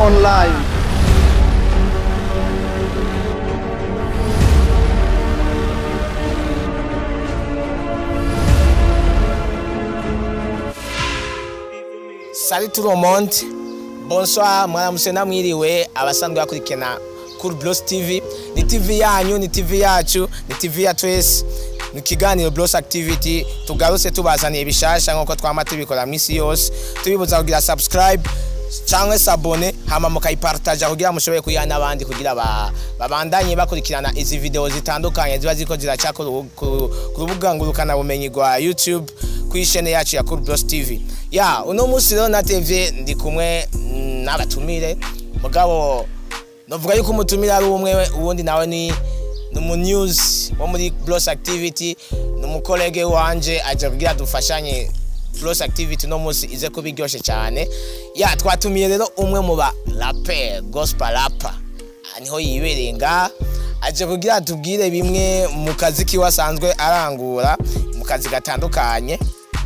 Online. Salut tout le monde. Bonsoir, mwaramutse namwiriwe abasanzwe bakurikirana Cool Bros TV. Ni TV yanyu, ni TV yacu, ni TV ya twese. Ni kiganiro Bros Activity tugarutse tubazaniye bishasha nkuko twama tubikora misi yose. Tubibuza kugira subscribe cyangwa s'abonner hama mukayipartager kugira mushobore kuyiha n'abandi kugira babandanye bakurikirana izi video zitandukanye ziba ziko ziraca ku rubuga ngurukana bumenyi rwa YouTube kuri chaîne yacu ya Cool Bros TV. Ya uno munsi rero natevye ndi kumwe n'abatumire mugabo novuga yuko umutumire ari umwe uwundi nawe ni mu news wo muri Bros Activity, n'umukolege wanje aje kugira dufashanye Bros Activity no munsi ize kubiryoshe cyane. Ya twatumiye rero umwe mu ba rapper, gospel rapper, niho yibereye nga aje kugira tubwire bimwe mu kazi kiwe asanzwe arangura mu kazi gatandukanye.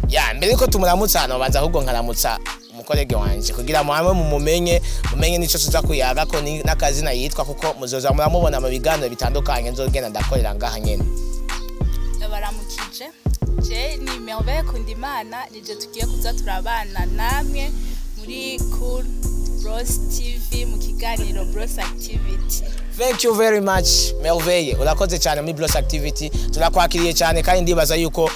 Ya mbere ko tumuramutsa hano banza ahubwo nkaramutsa umukolege wanje kugira muhamwe mumumenye mumenye nico tuza kuyaga ko n'akazina yitwa, kuko muzoza muramubona mu biganiro bitandukanye nzogenda ndakorera ngaha nyene. Ndabaramukije, je ni Merveille Kundimana, nije tugiye kuza turabana namwe muri Cool Bros TV mu kiganiro Bros Activity. Thank you very much Merveille, urakoze cyane muri Bros Activity, turakwakiriye cyane kandi ndibaza yuko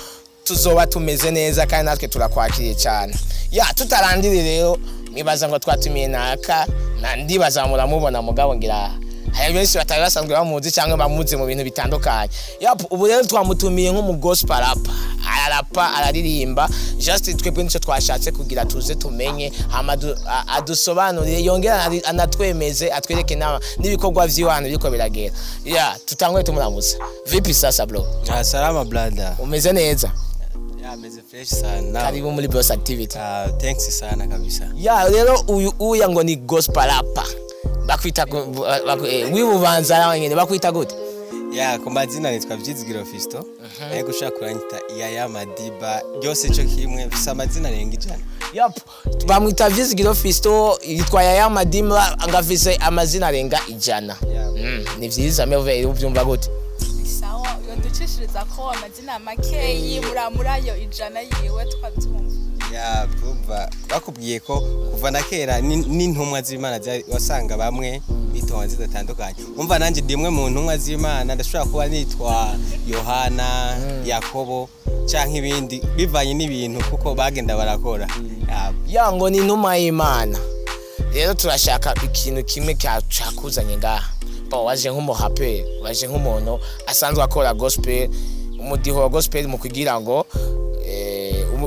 tuzoba tumeze neza kandi natwe turakwakiriye cyane. Ya tutarandire rero nibaza ngo twatumiye naka na ndibaza muramubona mugabo ngira hari benshi batari basanzwe bamuzi cyangwa bamuzi mu bintu bitandukanye. Yap ubu rero twamutumiye nk'umu gospel rapper, ararapa araririmba, just twebwe nico twashatse kugira tuze tumenye hama adusobanurire yongera anatwemeze atwereke n'ibikorwa vyiwe hano biriko biragera. Ya tutangwe tumuramutsa. Vipi sasa bro? Salama brother. Umeze neza? Ya meze fresh sana. Karibu muri Bros Activity. Thanks sana kabisa. Ya rero uyu uya ngo ni gospel rapper. Bakwita wibubanza nawe nyene bakwita gute? Ya ku mazina nitwa Vyizigiro Fisto. Ariko ushaka kuranyita Yaya Madiba byose ico kimwe mfise amazina arenga 100. Yap bamwita Vyizigiro Fisto yitwa Yaya Madiba ngafise amazina arenga 100. Ni vyiza Merveille uvyumva gute? Sawa yoducishiriza ko amazina makeyi muramurayo 100 yiwe twabyumva. Ya bumva bakubwiye ko kuva na kera n'intumwa z'Imana wasanga bamwe bitwa zidatandukanye. Umva nanje ndimwe mu ntumwa z'Imana ndashobora kuba nitwa Yohana, Yakobo canke ibindi bivanye n'ibintu kuko bagenda barakora. Ya ngo ni intumwa y'Imana. Rero turashaka ikintu kimwe cyakuzanye ngaha. Bo waje nk'umuhape, waje nk'umuntu asanzwe akora gospel, umudiho wa gospel mu kugira ngo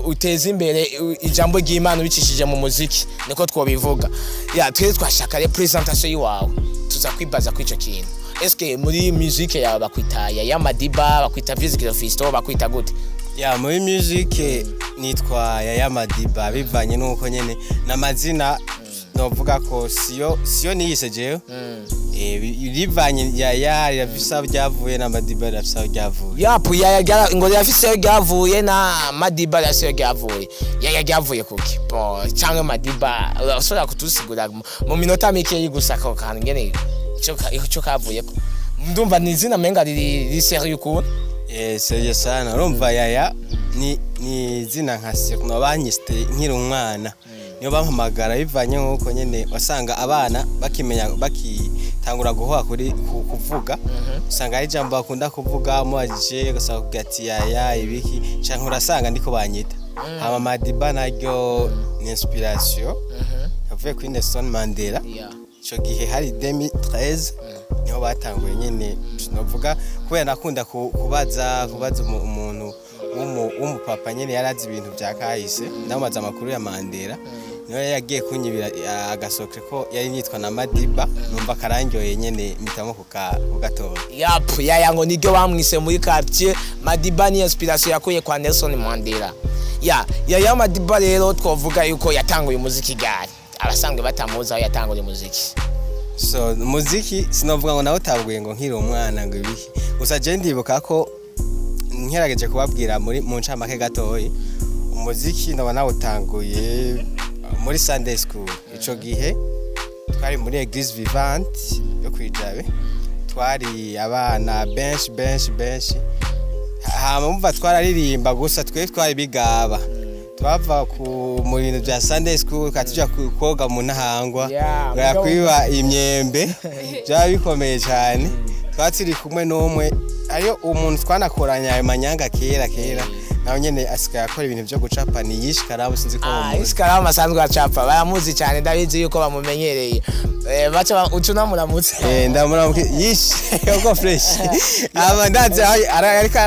uteze imbere ijambo ry'Imana ubicishije mu muziki niko twobivuga. Ya twe twashaka representation yiwawe tuza kwibaza kwico kintu. Eske muri music yawe bakwita Yaya Madiba, bakwita Vyizigiro Fisto, bakwita gute? Ya muri music nitwa Yaya Madiba bivanye nuko nyene n'amazina novuga ko siyo niyise jewe. Bivanye Yaya yafisa byavuye na Madiba yafisa byavuye. Yapu Yaya ngo yafise byavuye na Madiba yafise byavuye. Yaya byavuye kuki? Bon cyangwa Madiba urashobora kutusigura mu minota mike gusa ko kantu ngene ico kavuye ko. Ndumva ni izina menga riri sérieux ukuntu. Sérieux sana. Urumva Yaya ni izina nka surnom banyiste nkiri umwana. Niyo bampamagara bivanye nkuko nyene wasanga abana bakimenya bakitangura guhoha kuri kuvuga usanga ari jambo bakunda kuvuga mubajije ugasanga kugira ati Yaya ibiki canke urasanga ndiko banyita. Hama Madiba naryo ni inspiration yavuye kuri Nelson Mandela. Ico gihe hari 2013 niho batanguye nyene novuga kubera nakunda kubaza umuntu w'umupapa nyene yarazi ibintu bya kahise ndamubaza amakuru ya Mandela niwe yagiye kunyibira agasokre ko yari nitwa na Madiba numva karangyoye nyene mitamo kugatora. Yap Yaya ngo niryo bamwise muri quartier Madiba ni inspiration yakuye kwa Nelson Mandela. Ya Yaya Madiba rero twovuga yuko yatanguye umuziki gari abasanzwe batamuzi aho yatanguye umuziki. So umuziki sinovuga ngo nawe utabwiye ngo nkiri umwana ngo ibiki gusa je ndibuka ko nkerageje kubabwira muri mu ncamake gatoyi umuziki ndaba nawutanguye muri Sunday school. Ico gihe Twari muri Église Vivante yo kwijabe, twari abana benshi benshi benshi. Hama mumva twararirimba gusa, twe twari bigaba, twava ku mu bintu bya Sunday school katuja koga mu Ntahangwa, Yeah, kwiba imyembe, byaba bikomeye cyane. Twari turi kumwe n'umwe, ariyo umuntu twanakoranye ayo manyanga kera kera, nawe nyene asigaye akora ibintu byo gucapa, ni Yishikaramu, sinzi ko mumuzi. Isikaramu asanzwe acapa, baramuzi cyane, ndabizi yuko bamumenyereye. Baca uca unamuramutse. Ndamuramuke Yishi, uko fresh. Aba ndazi ariko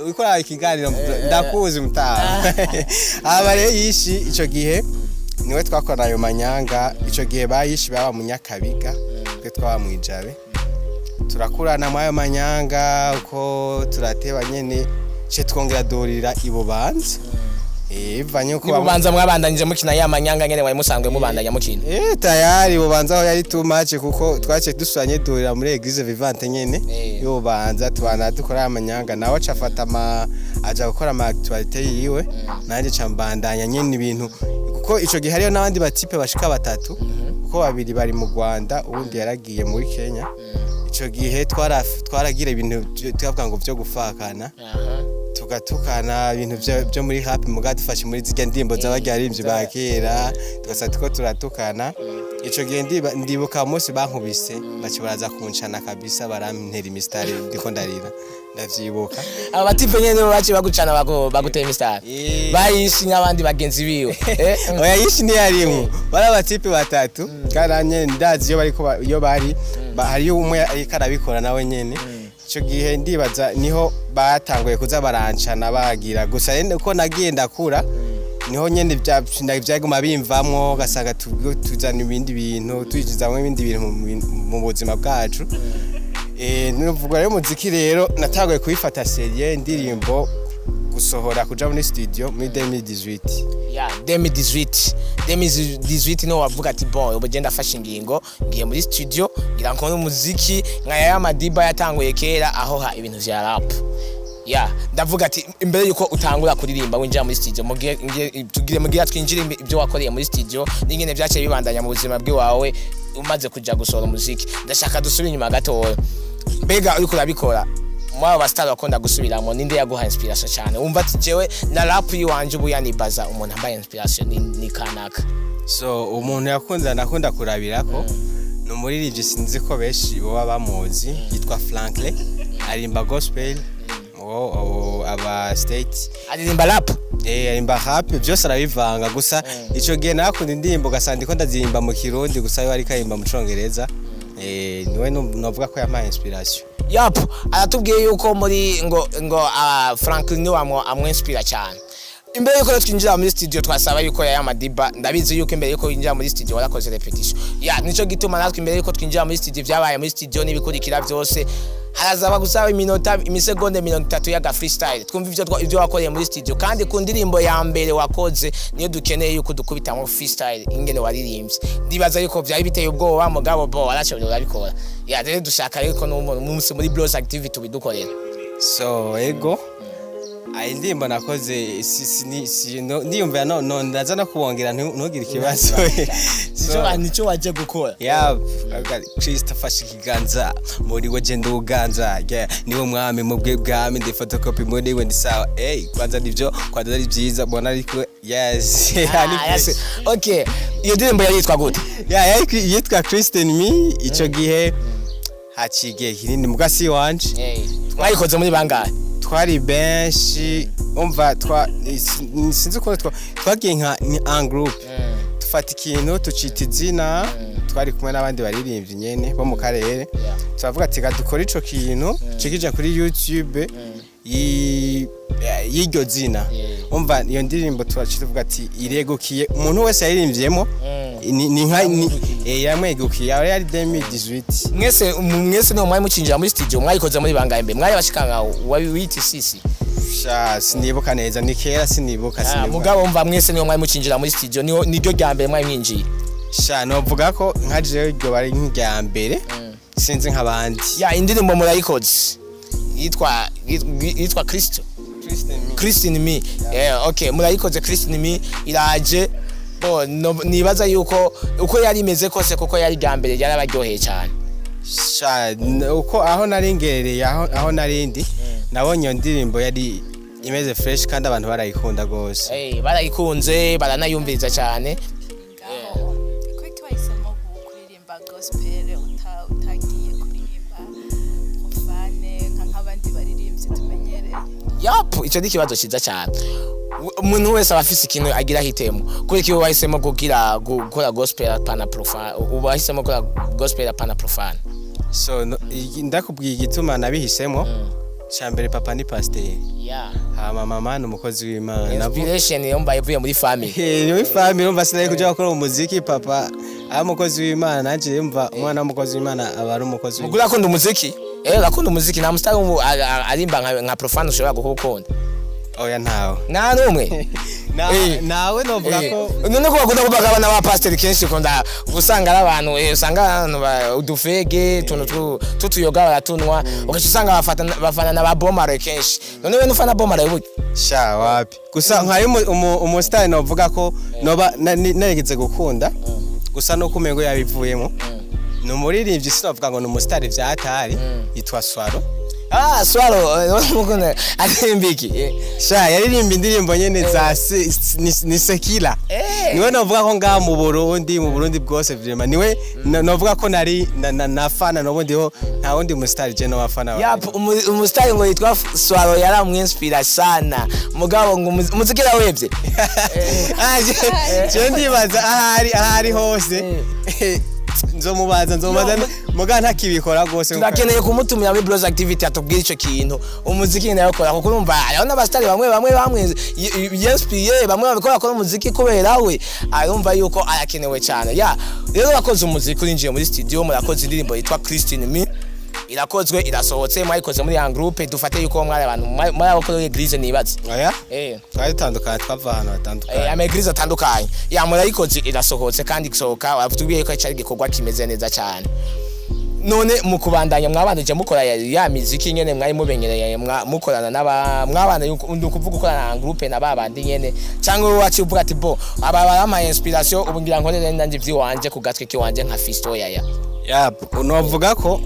ukora ikiganiro, ndakuzi mutaha. Aba rero Yishi ico gihe niwe twakorana ayo manyanga. Ico gihe bayishi baba mu Nyakabiga, twe twaba mu Ijabe. Turakurana mu ayo manyanga uko turateba nyene, ce twongera duhurira i Bubanza. Bivanye uko Nibubanza mwabandanyije mukina ya manyanga nyene mwari musanzwe mubandanya mukina? Tayari Bubanza aho yari too much, kuko twace dusanye duhurira muri Église Vivante nyene y'Ububanza, tubana dukora amanyanga. Nawe aca afata ama aja gukora ama actualité yiwe, nanjye ca mbandanya nyene ibintu, kuko ico gihe hariyo n'abandi batipe bashika batatu, kuko babiri bari mu Rwanda, uwundi yaragiye muri Kenya. Ico gihe twaragira ibintu twavuga ngo vyo gufakana, tugatukana, ibintu byo muri rap, muga dufashe muri zirya ndirimbo z'abaririmbyi ba kera, tugasa tuko turatukana. Ico gihe ndibuka umunsi bankubise, baca baraza kuncana kabisa, barantera imisitari ndiko ndarira, ndavyibuka. Aba batipe nyene nibo baciye bagucana, bagutera imisitari? Bayishi n'abandi bagenzi biwe? Oya, Yishi ntiyarimwo, bari abatipe batatu. Kandi nanye ndazi iyo bariko iyo bari hariyo umwe ariko arabikora nawe nyene. Ico gihe ndibaza niho batanguye kuza barancana bagira gusa. Rero uko nagiye ndakura, niho nyene vyaguma bimvamwo, ugasanga tuzana ibindi bintu, tuyinjizamwo ibindi bintu mu buzima bwacu. Nuvuga rero umuziki rero natanguye kubifata sérieux, indirimbo gusohora, kuja muri studio muri 2018. Ya, 2018, 2018 niho wavuga ati: "Bon, ubu genda afashe ingingo, ngiye muri studio ngira nkore umuziki nka ya Madiba yatanguye kera aho ha ibintu vya rap." Ya, ndavuga ati imbere yuko utangura kuririmba, winjira muri studio, mugiye tugire mugira twinjire ibyo wakoreye muri studio n'ingene vyaciye bibandanya mu buzima bw'iwawe umaze kuja gusohora umuziki. Ndashaka dusubire inyuma gatoya. Mbega uriko urabikora, muri abo basitari bakunda gusubiramo, ninde yaguha inspiration cyane, wumva ati: "Jewe na rap yiwanje ubu yanibaza umuntu ambaye inspiration ni kanaka"? So umuntu yakunda nakunda kurabirako ni umuririmbyi, sinzi ko benshi baba bamuzi, yitwa Franklin, arimba gospel uwo aba state. Aririmba rap? Arimba rap, byose arabivanga. Gusa ico gihe nakunda indirimbo ugasanga ndiko ndazirimba mu Kirundi gusa, we ariko arimba mu Congereza. Niwe novuga ko yampaye inspiration. Yap, aratubwiye yuko muri ngo Franklin niwe amwinspira cyane. Imbere yuko rero twinjira muri studio, twasaba yuko ya Madiba, ndabizi yuko imbere yuko winjira muri studio warakoze répétition. Ya, nico gituma natwe imbere yuko twinjira muri studio, byabaye muri studio n'ibikurikira byose, harazaba gusaba iminota, imisegonde 30 y'aga freestyle, twumva ivyo wakoreye muri studio. Kandi ku ndirimbo ya mbere wakoze niyo dukeneye yuko dukubitamo freestyle ingene waririmbye. Ndibaza yuko vyari biteye ubwoba, mugabo bo warashoboye urabikora. Ya, rero dushaka yuko n'umunsi muri Bros Activity ubidukorera. So ego, ayi ndirimbo nakoze ndiyumvira no ndaza no kubongera, ntugire ikibazo. So, Nico waje gukora. Yeah, Kristo afashe ikiganza muri we, je nduganza, yeah, niwe mwami mu bwe bwami, ndi photocopy muri we, ndi sawa. Hey, kwanza nivyo, kwanza ari byiza mbona, ariko yes. Ah, yes. Okay, iyo ndirimbo yari yitwa gute? Yeah, yari yitwa Christ in Me. Ico gihe haciye igihe kinini, muga si wanje. Mwayikoze muri bangahe? Twari benshi, umva, sinzi ukuntu twagiye nka ni en groupe, dufata ikintu tucita izina. Twari kumwe n'abandi baririmbyi nyene bo mu karere, turavuga ati: "Reka dukore ico kintu cikija kuri YouTube y'iryo zina." Umva, iyo ndirimbo turaca tuvuga ati iregukiye umuntu wese yaririmvyemo, ni nka yamwegukiye, aho yari 2018. Mwese niho mwari mucinjira muri studio? Mwayikoze muri bangahe? Mbe mwari bashika nka wabita sisi? Sha, sinibuka neza, ni kera, sinibuka, sinibuka. Mugabo mva mwese niho mwari mucinjira muri studio, niho niryo rya mbere mwari mwinjiye? Sha, novuga ko nka jewe iryo bari nk'irya mbere, sinzi nk'abandi. Ya, indirimbo murayikoze yitwa Kristo Christ in Me. Christ in Me. Yeah, okay, murayikoze Christ in Me, iraje. Bo no, nibaza yuko uko yari imeze kose, kuko yari bwa mbere, yarabaryoheye cyane. Sha, uko aho nari ngereye, aho nari ndi, nabonye iyo ndirimbo yari imeze fresh kandi abantu barayikunda gose. Barayikunze, baranayumviriza cyane. Ngaho kuki wahisemo kuririmba gospel, utagiye kuririmba profane nk'abandi baririmbyi tumenyereye? Yap, icyo ni ikibazo cyiza cyane. Umuntu wese aba afise ikintu agira ahitemo. Kubera iki wahisemo kugira gukora gospel apana profane? Ubu wahisemo gukora gospel apana profane? So ndakubwiye igituma nabihisemo. Cya mbere, papa ni pasiteri, hama mama ni umukozi w'Imana. Inspiration yomba ivuye muri family. Ni muri family. Urumva sinari kuja gukora umuziki papa ari umukozi w'Imana, nanje yumva umwana w'umukozi w'Imana aba ari umukozi w'Imana. Mugura akunda umuziki, akunda umuziki. Nta musitari arimba nka profane ushobora gukunda? Oya, ntawe. Nta n'umwe? Nawe novuga ko None ko bakunda kuvuga abana ba pasiteri kenshi ukunda usanga ari abantu, usanga abantu udufege utuntu tw'utuyoga baratunwa, ugaca usanga bafana na ba Bomare kenshi. None we nufana Bomare burya? Sha, wapi. Gusa nkari umusitari novuga ko noba narigeze gukunda, gusa nuko umengo yabivuyemo, ni umuririmbyi, sinovuga ngo ni umusitari vyatari, yitwa Swaro. Ah, Swaro, mukunda aririmba iki? Sha, yaririmba indirimbo nyene za ni sekila. Niwe novuga ko ngaha mu Burundi bwose vraiment niwe novuga ko nari nafana n'ubundi ho nta wundi musitari je no bafana. Yap, umusitari ngo yitwa Swaro yaramwinspira sana. Mugabo ngo umuziki arawevye. Ah, je ndibaza ahari hose nzomubaza muga ntakibikora rwose. Turakeneye kumutumira muri Bros Activity atubwire ico kintu umuziki nayo akora, kuko urumva hariho n'abasitari bamwe bamwe bamwe yinspiriye, bamwe babikora, bakora umuziki kubera we. Arumva yuko arakenewe cyane. Ya rero wakoze umuziki, urinjiye muri studio, murakoze indirimbo yitwa Christine Me, irakozwe, irasohotse, mwayikoze muri ya groupe. Dufate yuko mwari abantu muri abo kuri église, nibaze? Oya, twari dutandukanye, twava ahantu hatandukanye. Ama église atandukanye. Ya, murayikoze, irasohotse, kandi isohoka watubwiye ko cyari igikorwa kimeze neza cyane. None mu kubandanya mwabanije mukora ya miziki nyene mwari mubenyereye, mukorana n'aba mwabana, yuko ndi kuvuga ukorana na groupe na babandi nyene, cyangwa wowe waciye uvuga ati: "Bo aba barama inspiration, ubu ngira nkorere nanje ivy'iwanje ku gatwe kiwanje nka Fisto Yaya"? Yap, novuga ko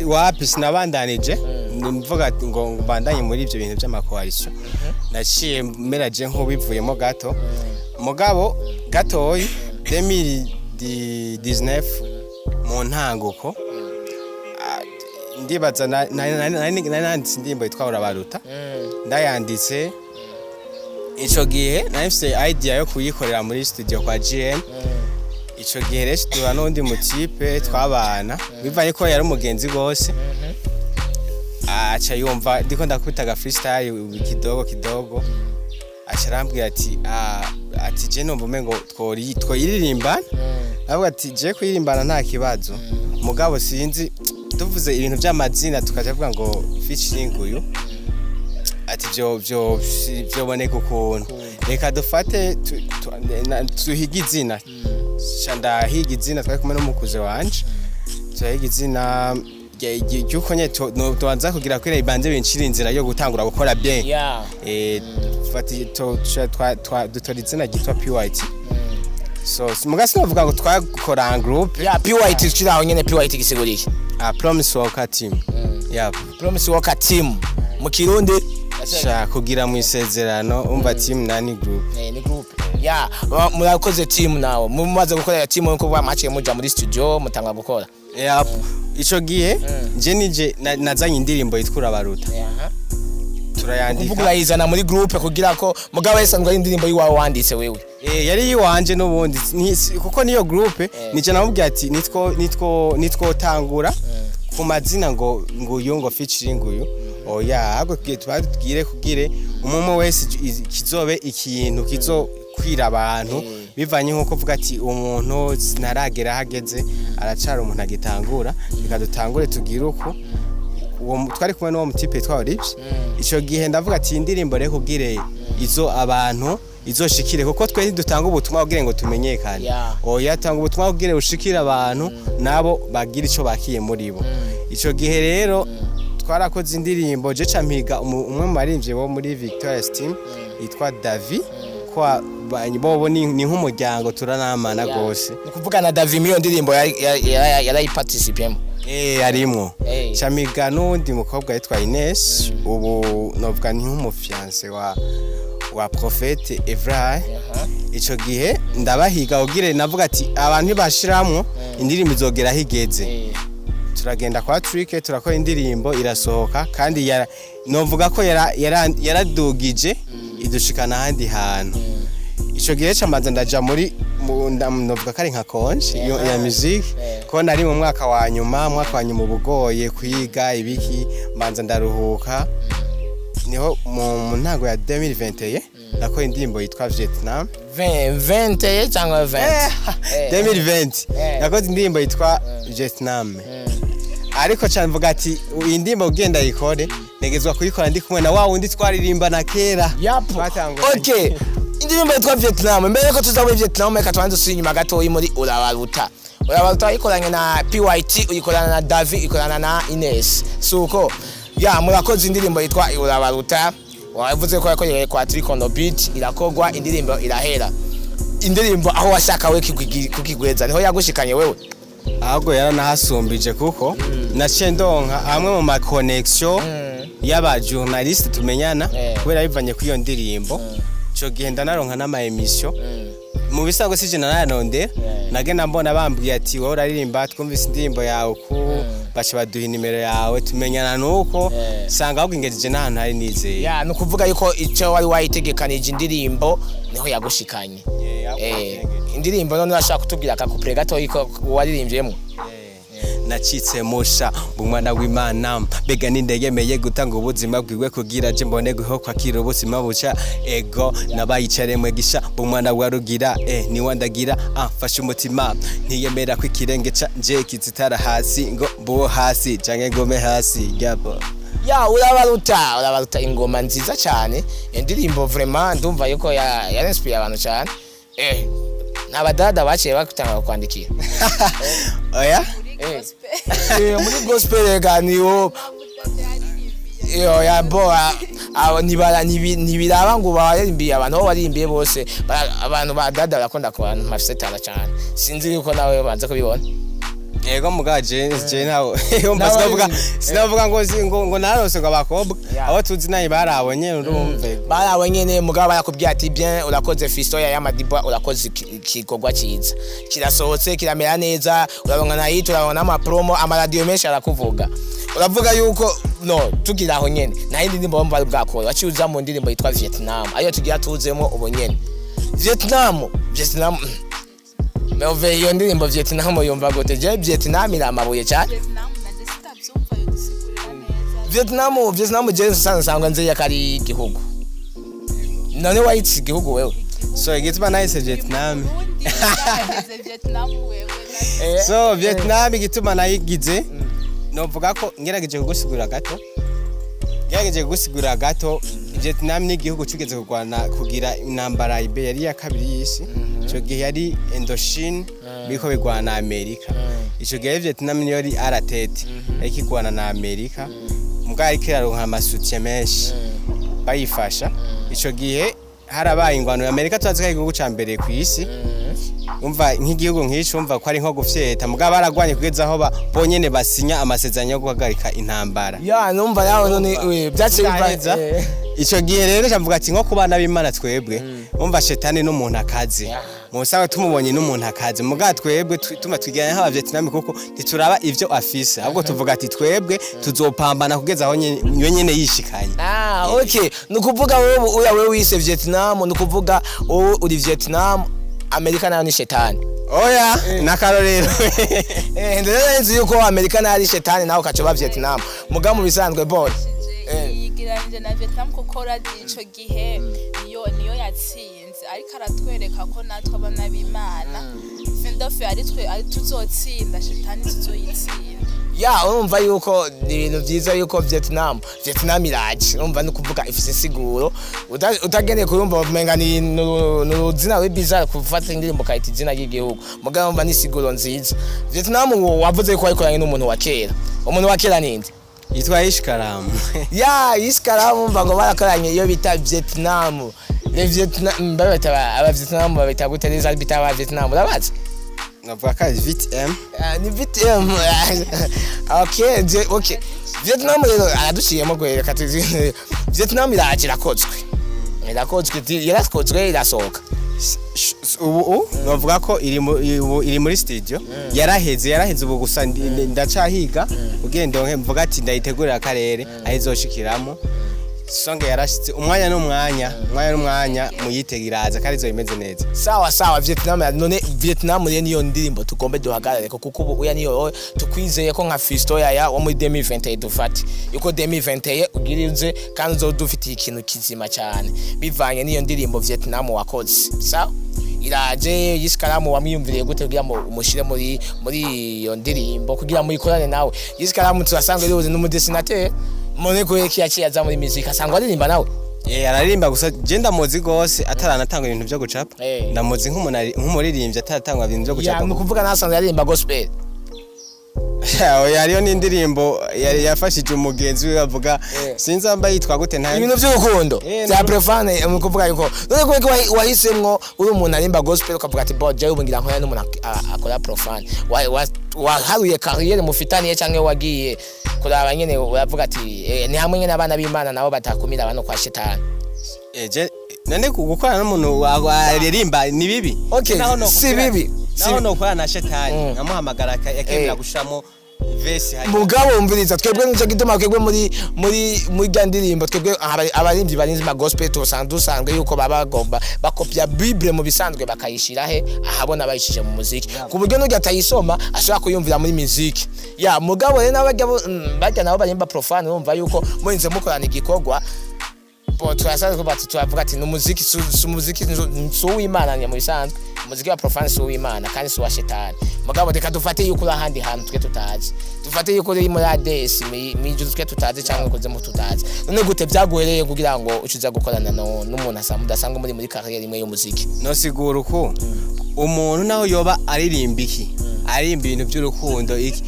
wapi, sinabandanije mvuga ati ngo mbandanye muri ivyo bintu by'ama coalition. Naciye meraje nk'ubivuyemo gato, mugabo gatoyi 2019 mu ntanguko, ndibaza nari nanditse indirimbo yitwa Urabaruta. Ndayanditse ico gihe nari mfise idea yo kuyikorera muri studio kwa GM. Ico gihe rero duhura n'undi mutipe twabana, bivanye ko yari umugenzi gose, aca yumva ndiko ndakubita aga freestyle kidogo kidogo, aca arambwira ati: "Ah," ati: "Je numva umengo twoyiririmbana." Avuga ati: "Je kuyirimbana nta kibazo, mugabo sinzi tuvuze ibintu by'amazina tukaja kuvuga ngo featuring uyu," ati: "Vyo vyoboneka ukuntu, reka dufate tuhige izina." Ca ndahiga izina, twari kumwe n'umukuze wanje, turahiga izina ry'uko nyene tubanza kugira kwira ibanze bincira inzira yo gutangura gukora bien. Dutora izina ryitwa PYT. So muga sinovuga ngo twakora en groupe. Ya, PYT kiri aho nyene, PYT gisigura iki? A Promise Worker Team, yep. Promise Worker Team mu Kirundi? Sha, kugira mu isezerano, umva, team nani group. Ni group ya murakoze team. Nawe mumaze gukorera team nkuko bamaciye muja muri studio mutanga gukora? Yep. Ico gihe nje nije nazanye indirimbo yitwa Urabaruta, turayandika. Kuvuga urayizana muri groupe kugira ko mugabo yasanzwe ari indirimbo yiwawe wanditse wewe? Yari yiwanje n'ubundi, kuko niyo groupe nije namubwiye ati nitwo tangura ku mazina ngo nguyu, ngo featuring uyu, oya, ahubwo tugiye tubwire kugire umwe wese kizobe ikintu kizokwira abantu, bivanye nkuko uvuga ati umuntu ntaragera ahageze, aracara umuntu agitangura, reka dutangure tugire uko. Uwo twari kumwe n'uwo mutipe yitwa Olivier. Ico gihe ndavuga ati iyi ndirimbo rero kugire izo abantu izoshikire, kuko twe ntidutanga ubutumwa kugira ngo tumenyekane, oya, tanga ubutumwa kugira bushikire abantu nabo bagira ico bakiye muri bo. Ico gihe rero twarakoze indirimbo, je ca mpiga umwe mu baririmbyi bo muri Victoria's Team yitwa Davi. Kwa bobo ni nk'umuryango, turanamana gose. Ni kuvuga na Davi iyo ndirimbo yarayiparticipemo? Eh, arimwo. Chamiga n'uwundi mukobwa yitwa Ines, ubu novuga ni nk'umu fiancé wa Prophète Evrae. Ico gihe ndabahiga ugire navuga ati abantu ntibashiramwo indirimbo izogera aho igeze. Turagenda kwa Trick, turakora indirimbo, irasohoka, kandi novuga ko yaradugije idushikana ahandi hantu. Ico gihe camanza ndaja muri novuga ko ari nka congé ya musique, ko nari mu mwaka wa nyuma. Mwaka wa nyuma ubugoye kwiga ibiki, mbanza ndaruhuka. Niho mu ntango ya 2021 nakora indirimbo yitwa Vietnam. 20 20 cyangwa 20? 2020. Nakoze indirimbo yitwa Vietnam, ariko cyane mvuga ati iyi ndirimbo ugenda yikore, ntegezwa kuyikora ndi kumwe na wa wundi twaririmba na kera. Twatanguranye. Okay, indirimbo yitwa Vietnam. Mbere ko tuza muri Vietnam, reka tubanze dusubire inyuma gatoyi muri Urabaruta. Urabaruta ikoranye na PYT, uyikorana na Davi, ikorana na Ines, suko ya murakoze. Indirimbo yitwa Urabaruta, wavuze ko yakoreye kwa Trikondo Beat, irakogwa indirimbo, irahera indirimbo. Aho washaka we kukigweza niho yagushikanye wewe? Ahubwo yaranahasumbije, kuko naciye ndonka amwe mu ma connexion y'aba journaliste tumenyana, kubera bivanye kuri iyo ndirimbo. Ico gihe ndanaronka n'ama émission. Mu bisanzwe sije narayanondera, nagenda mbona bambwiye ati wowe uraririmba, twumvise indirimbo yawe, ku baca baduha inimero yawe, tumenyana nuko sanga ahubwo ingejeje n'ahantu hari nizeye. Ya, ni ukuvuga yuko icyo wari wayitegekanije indirimbo niho yagushikanye. Indirimbo none urashaka kutubwira aka couplet gatoyi ko waririmbyemo? Nacitse musha umwana w'Imana, mbega nindeyemeye gutanga ubuzima bwiwe kugira je mbone guho kwakira ubuzima buca. Ego, nabayicaremwe gisha umwana wa Rugira, niwandagira amfashe umutima, ntiyemera ko ikirenge ca nje kizitara hasi ngo mbuwo hasi canke ngome hasi gabo. Ya, Urabaruta, Urabaruta, ingoma nziza cyane. Indirimbo vraiment ndumva yuko ya yarinspire abantu cyane. N'abadada baciye bakutanga kwandikira? Oya. Muri gospel. Muri gospel rega niwo iyo ya bo abo ntibara ntibiraba ngo baririmbiye abantu, aho baririmbiye bose abantu ba dada barakunda ku bantu bafise talent cyane. Sinzi yuko nawe banze kubibona. Yego, muga je nawe umva sinavuga sinavuga ngo ngo narose ngo abakobwa abo tuzi nayi barabonye, urumve. Barawe nyene, mugabo barakubwiye ati bien, urakoze Fisto ya Madiba, urakoze igikorwa cyiza, kirasohotse kiramera neza, uraronka na hit, uraronka n'ama promo, amaradiyo menshi arakuvuga. Uravuga yuko no tugira aho nyene nta yindi ndirimbo bumva bwakora, waciye uza mu ndirimbo yitwa Vietnam, ariyo tugira tuzemo ubu nyene. Vietnam, Vietnam, Melve, iyo ndirimbo Vietnam yumva gute? Je Vietnam iri amabuye cyane. Vietnam nanje sitabyumva, yodusigurira neza. Vietnam, Vietnam, je nsanzwe nzi ko ari igihugu. None wayitse igihugu wewe? So igituma nahise Vietnam, Burundi yageze Vietnam wewe? So Vietnam igituma nayigize, novuga ko ngerageje kugusigurira gato, Vietnam ni igihugu cigeze kurwana kugira intambara ibe yari iya kabiri y'isi. Ico gihe yari Indochine biriko bigwana na Amerika. Ico gihe Vietnam niyo yari à la tête, yariko igwana na Amerika, mugabo yariko iraronka ama soutien menshi bayifasha. Ico gihe harabaye ingwano ya Amerika. Tuzi ko ari igihugu ca mbere ku isi. Umva, nk'igihugu nk'ico, umva ko ari nko gufyeta, mugabo baragwanye kugeza aho bonyene basinya amasezerano yo guhagarika intambara. Ya, numva yawe none byaciye biva Ndaheza. Ico gihe rero cavuga ati nko ku bana b'Imana twebwe, umva, shetani n'umuntu akaze mu busanzwe tumubonye n'umuntu akaze, mugabo twebwe tuma twigana nk'aba Vietnam, kuko ntituraba ivyo afise, ahubwo tuvuga ati twebwe tuzopambana kugeza aho nyene yishikanye. Ah, okay, ni ukuvuga wowe uya wewe wise Vietnam, ni ukuvuga wowe uri Vietnam, Amerika nayo ni shetani? Oya, n'akarorero. Ndetse nzi yuko Amerika nayo ari shetani, nawe ukaca Vietnam, mugabo mu bisanzwe bon. Yigereranyije na Vietnam kuko radi ico gihe niyo yatsinze, ariko aratwereka ko natwe abana b'Imana findofe ari twe ari tuzotsinda shetani, tuzoyitsinda. Ya, urumva yuko ni ibintu byiza yuko Vietnam iraje. Urumva ni ukuvuga ifise insiguro. Utagendeye kurumva umenga ni uruzina rw'ibiza gufata indirimbo ukayita izina ry'igihugu, mugabo urumva ni insiguro nziza. Vietnam wavuze ko wayikoranye n'umuntu wa kera. Umuntu wa kera ninde? Yitwa Ishkaramu. Ya, Iskaramu, mva ngo barakoranye iyo bita Vietnam. Les Vietnam babita, aba Vietnam babita gute? Les habitants ba Vietnam, urabazi? Navuga ko ari VTM. Ah, ni VTM. Okay, okay, Vietnam rero araduciyemo gwereka Vietnam iraje, irakozwe, yarakozwe, irasohoka. Ubu navuga ko iri ubu iri muri studio, yaraheze. Ubu gusa ndacahiga ugenda mvuga ati ndayitegurira akarere aho izoshikiramo. Song yarashitse, umwanya n'umwanya, umwanya n'umwanya muyitega iraza kandi izo imeze neza. Sawa sawa, Vietnam. None Vietnam rero niyo ndirimbo tugombe duhagarare ko, kuko ubu uya niyo tukwizeye ko nka Fisto Yaya wo muri 2021, dufate yuko 2021 ugira uze kandi uzodufitiye ikintu kizima cyane bivanye n'iyo ndirimbo Vietnam wakoze. Sawa, iraje. Yisikaramu wamwiyumviriye gute kugira ngo umushire muri iyo ndirimbo, kugira muyikorane nawe? Yisikaramu turasanzwe ribuze n'umudessinateur, mone ko yaciye aza muri music, asangwa aririmba nawe. Eh, araririmba, gusa je ndamuzi gose ataranatanga ibintu byo gucapa. Ndamuzi nk'umuririmbyi ataratanga ibintu byo gucapa. Ni ukuvuga nasanzwe aririmba gospel? Oya, hariyo n'indirimbo yari yafashije umugenzi we avuga, sinzi amba yitwa gute, nta Ibintu by'urukundo bya profane. Mu kuvuga yuko none ko wahisemwo uri umuntu arimba gospel, ukavuga ati bo jewe ubu ngira nkorana n'umuntu akora profane, waharuye carrière mufitaniye, canke wagiye kuraba nyene uravuga ati ni hamwe nyene abana b'Imana nabo batakumira abantu kwa shetani? Je none gukorana n'umuntu aririmba ni bibi? Okay, Naho si bibi. Naho nokorana na shetani nkamuhamagara akemera gushiramo verse hariya. Mugabo umviriza, twebwe nico gituma twebwe muri rya ndirimbo, twebwe abaririmbyi barinzi ma gospel tusanzwe dusanzwe yuko baba bagomba bakopya Bible mu bisanzwe, bakayishira he ahabona, bayishije mu muziki, ku buryo n'urya atayisoma ashobora kuyumvira muri muziki ya. Mugabo rero n'abajya bajya nabo barimba profane, urumva yuko murinze mukorana igikorwa, bo turasanzwe bati turavuga ati n'umuziki si umuziki si uw'Imana. Mu bisanzwe umuziki wa profane si uw'Imana kandi si uwa shetani. Mugabo reka dufate yuko uri ahandi hantu twe tutazi, dufate yuko uri muri ADS mw'ijuru twe tutazi cyangwa kuzimu tutazi. None gute byaguhereye kugira ngo ucuza gukorana n'umuntu asa mudasanga muri carrière imwe y'umuziki? Nosigura uko umuntu naho yoba aririmba iki, aririmba ibintu by'urukundo iki,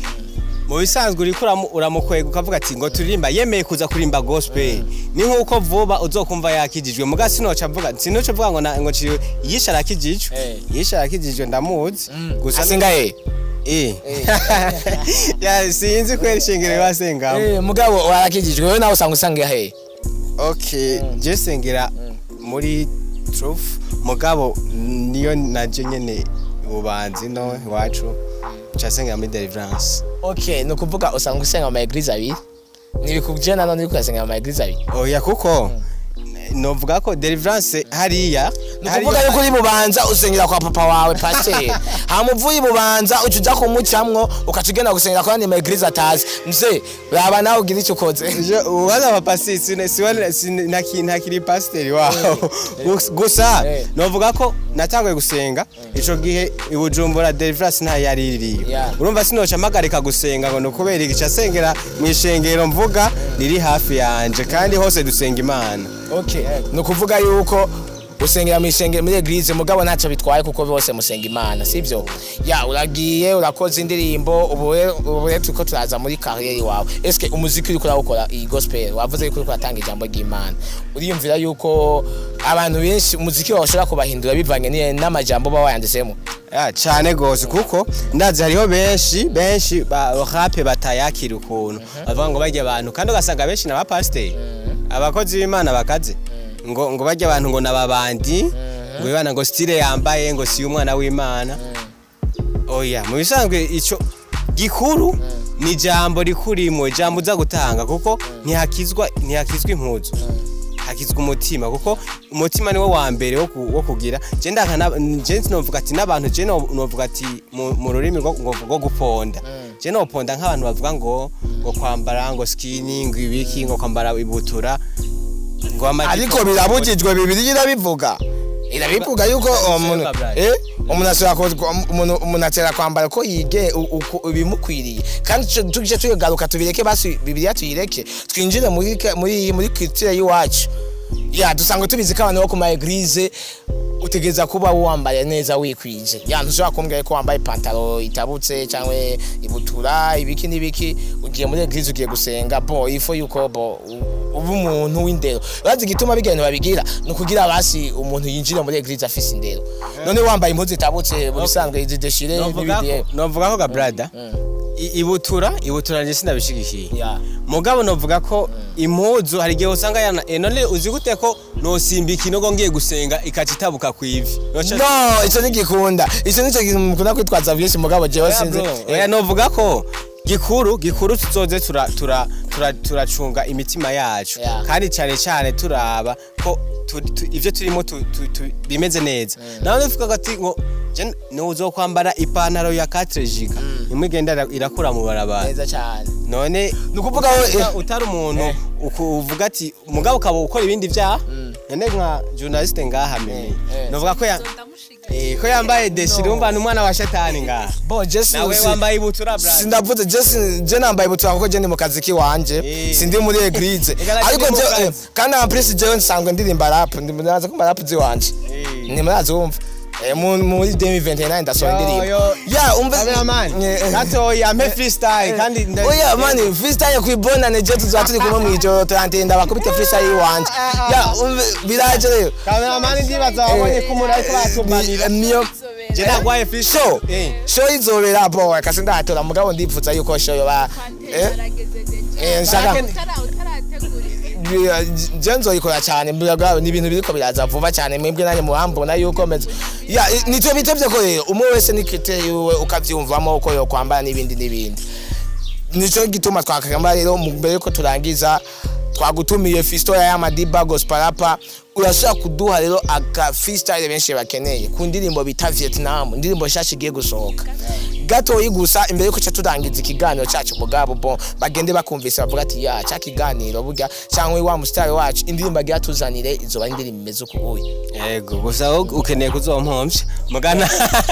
mu bisanzwe uriko uramukwega ukavuga ati ngo turirimba, yemeye kuza kuririmba gospel, ni nkuko vuba uzokumva yakijijwe. Muga sinoca mvuga ngo ngo ciwe yishe arakijijwe. Yishe arakijijwe, ndamuzi gusa. Asenga he? Ya, sinzi kwera ishengero basengamo. Mugabo warakijijwe, wewe nawe usanga he? Okay, je sengera muri Truth, mugabo niyo naje nyene ububanzi no iwacu casengera muri Deliverance. Okay, ni ukuvuga usanga usenga mu église abiri, ntibikubye nanone uriko urasenga mu église abiri? Oya, kuko novuga ko Deliverance hariya. Ni ukuvuga yuko uri Bubanza usengera kwa papa wawe pasiteri, hama uvuye i Bubanza uca uja kumucamwo, ukaca ugenda gusengera kwa yandi ma église atazi. Mzee, raba nawe ugira icyo ukoze. Ubaza papa ntakiri pasiteri waho gusa. Novuga ko natanguye gusenga ico gihe i Bujumbura Deliverance nta yari iriyo. Urumva sinoca mpagarika gusenga ngo nukubera igice asengera mu ishengero mvuga riri hafi yanje, kandi hose dusenga Imana. Okay, ni ukuvuga yuko usengera mu ishengero, muri église, mugabo ntacyo bitwaye kuko bose musenga Imana, sibyo? Ya, uragiye urakoze indirimbo, ubu rero turiko turaza muri carrière iwawe. Eske umuziki uriko urawukora, iyi gospel, wavuze yuko uriko uratanga ijambo ry'Imana, uriyumvira yuko abantu benshi umuziki wawe ushobora kubahindura bivanye n'amajambo uba wayanditsemo? Ya, cane gose, kuko ndazi hariho benshi benshi ba rap batayakira ukuntu bavuga ngo barya abantu, kandi ugasanga benshi n'abapasiteri, abakozi b'Imana bakaze, ngo barya abantu ngo nababandi, ngo ibana ngo style yambaye ngo si umwana w'Imana. Oya, mu bisanzwe ico gikuru ni ijambo rikurimo, ijambo uza gutanga, kuko ntihakizwa impuzu, hakizwa umutima, kuko umutima niwo wa mbere wo kugira. Je ndaka je novuga ati n'abantu je novuga ati mu rurimi rwo guponda, je noponda nk'abantu bavuga ngo kwambara ngo skinny, ngo ibiki, ngo kwambara ibutura, ngo amajipo. Ariko birabujijwe, Bibiliya irabivuga yuko umuntu umuntu ashobora umuntu atera kwambara ko yige ibimukwiriye. Kandi tuje tugaruka tubireke, basi Bibiliya tuyireke, twinjire muri culture y'iwacu. Ya, dusanzwe tubizi ko abantu bo ku ma église Utegereza kuba wambaye neza, wikwije. Ya, ntushobora kumbwira ko wambaye ipantaro itabutse cyangwa ibutura, ibiki n'ibiki, ugiye muri église, ugiye gusenga. Bon, il faut yuko bo uba umuntu w'indero. Urazi igituma bigenda babigira? Ni ukugira basi umuntu yinjira muri église afise indero. None wambaye impuzu itabutse, mu bisanzwe izi déchiré n'ibindi. Novuga ko ga brother, ibutura nje sinabishigikiye. Mugabo novuga ko impuzu hari igihe usanga yana none uzi gute ko nosimba ikinogo ngiye gusenga ikaca itabuka kwivi? No, ico ntigikunda, ico nico kintu mukunda kwitwaza vyinshi, mugabo jewe Oya, sinzi. bro, oya, novuga ko gikuru gikuru tuzoze tura tura tura turacunga imitima yacu kandi cyane cyane turaba ko ivyo turimo bimeze neza. Nawe uvuga ati ngo je nuzokwambara ipantaro ya 4 giga imwe igenda irakura mu barabara. Neza cyane. None Ni ukuvuga utari umuntu uvuga ati mugabo ukaba ukora ibindi vyaha. None nka journaliste ngaha mimi novuga ko ya Ndamushigikiye. Ko yambaye déchiré, umva ni umwana wa shetani ngaha. Bo je Nawe wambaye ibutura, brother. Sindavuze, je je nambaye ibutura kuko je ndi mu kazi kiwanje, sindi muri église. Ega Ariko ndi mu je kazi. Kandi en plus jewe nsanzwe ndirimba rap, ndi muraza kumva rap ziwanje. Ni murazi wumva. Muri 2029 ndasohora Yo, indirimbo. yo. Ya, umve. Cameraman, gatoya ampe freestyle kandi Oya mani, freestyle kwibona ne je tuzaba turi kumwe mwijoro, turantenda bakubite freestyle iwanje. Ya, umve, biraje rero. Cameraman, ndibaza wabonye ko umuntu ariko batumanira. Niyo Je nagwaye freestyle. Show show izobera, bo kasi ndahatora, mugabo ndipfuza yuko show yoba nshaka Utarategura ibintu. Je nzoyikora cyane mbega, ni ibintu biriko biraza vuba cyane. Mwebwe nanjye murambona yuko meze ya nitwe bitevye ko rero umwe wese nikite yiwe ukavyumvamo uko yokwambara n'ibindi n'ibindi. Nico gituma twakagamba rero mu mbere yuko turangiza, twagutumiye Fisto ya Madiba Gospel Rapper. Urashobora kuduha rero aka freestyle benshi bakeneye ku ndirimbo bita Vietnam, indirimbo nshasha igiye gusohoka gatoyi gusa imbere yuko ca turangiza ikiganiro cacu. Mugabo bon, bagende bakumvise bavuga ati ya ca kiganiro burya cyangwa wa mustar wacu indirimbo agira tuzanire izoba ari indirimbo imeze uku uyu. Yego, gusa wowe ukeneye kuzompompya mugana.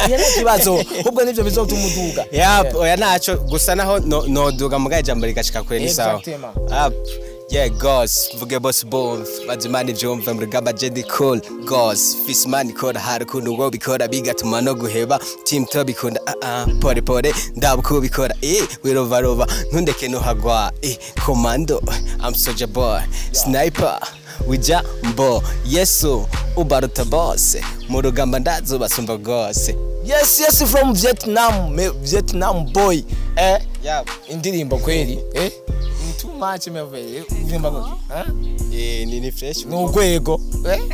Iyo ni ikibazo, ahubwo nivyo bizotuma uduga. Ya, oya, naco gusa naho noduga mugaye ijambo rigashika kure ni sawa. Exactement. Up. Yeah, goss, mvuge boss bomb, bazimana ivyumva mu rugamba je ndi cool, goss, fisman ikora hari ukuntu wo bikora bigatuma no guheba, team to bikunda ah ah, pore pore, ndabuko bikora, wirova rova, ntundeke nuhagwa, commando, I'm soldier boy, sniper, wija mbo, Yesu, ubaruta bose, mu rugamba ndazobasumba gose. Yes, from Vietnam, Vietnam boy. Yeah. Indirimbo kweli ni too much meve, indirimbo gute, eh? Ni fresh. Ni urwego.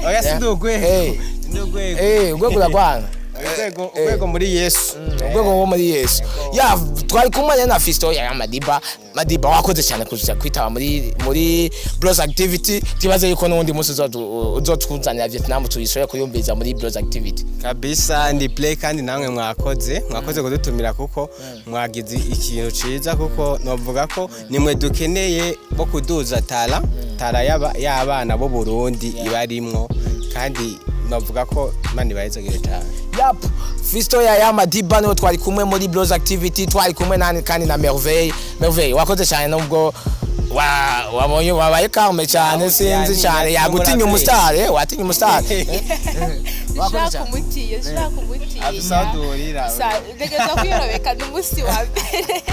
Oya, si ndi urwego. Ndi urwego. Urwego uragwana. Urwego, urwego muri Yesu. Urwego rwo muri Yesu. Ya, twari kumwe rero na Fisto ya Madiba. Madiba, wakoze cyane kuza kwitaba muri Bros Activity. Tibaze yuko n'undi munsi uzotuzanira Vietnam tuyishoye kuyumviriza muri Bros Activity. Kabisa, ndi play kandi namwe mwakoze kudutumira kuko mwagize ikintu ciza, kuko novuga ko nimwe dukeneye bo kuduza tara y'abana bo Burundi ibarimwo, kandi novuga ko Imana ibahezagire cyane. Yap, Fisto ya Madiba niwe twari kumwe muri Bros Activity, twari kumwe nani kandi na Merveille. Merveille, wakoze cyane nubwo wa wabonye wabaye calme cyane, sinzi cyane yagutinya umustar, watinya umustar. Sinshobora kumutinya, sinshobora kumutinya. Abisadurira. Ntegereza kwiyorobeka, ni umunsi wa mbere.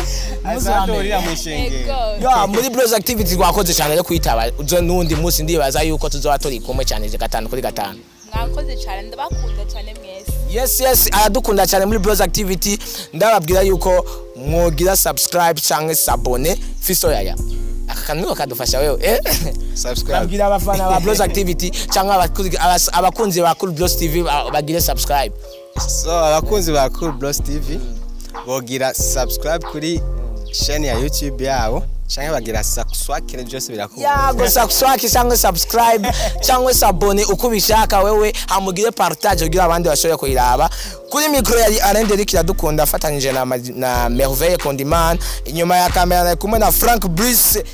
Abisadurira mu ishengero. Ego. Ya, muri Bros Activity wakoze cyane rero kwitaba. Uzo nundi munsi ndibaza yuko tuzoba turi kumwe cyane gatanu kuri gatanu. Mwakoze cyane, ndabakunda cyane mwese. Yes, aradukunda cyane muri Bros Activity. Ndababwira yuko mwogira subscribe cyangwa s'abonner. Fisto yaya, aka kantu kadufasha wewe? Subscribe. Babwira abafana ba Bros Activity cyangwa abakunzi ba Cool Bros TV bagire subscribe. So abakunzi ba Cool Bros TV bogira subscribe kuri chaîne ya YouTube yabo canke bagira subscribe, byose birakunda. Yago subscribe cyangwa subscribe cyangwa s'abonner uko ubishaka wewe, hamugire partage kugira abandi bashobore kuyiraba. Kuri micro yari Alain Derrick Iradukunda afatanyije na Merveille Condimane, inyuma ya kamera nari kumwe na Frank Brice.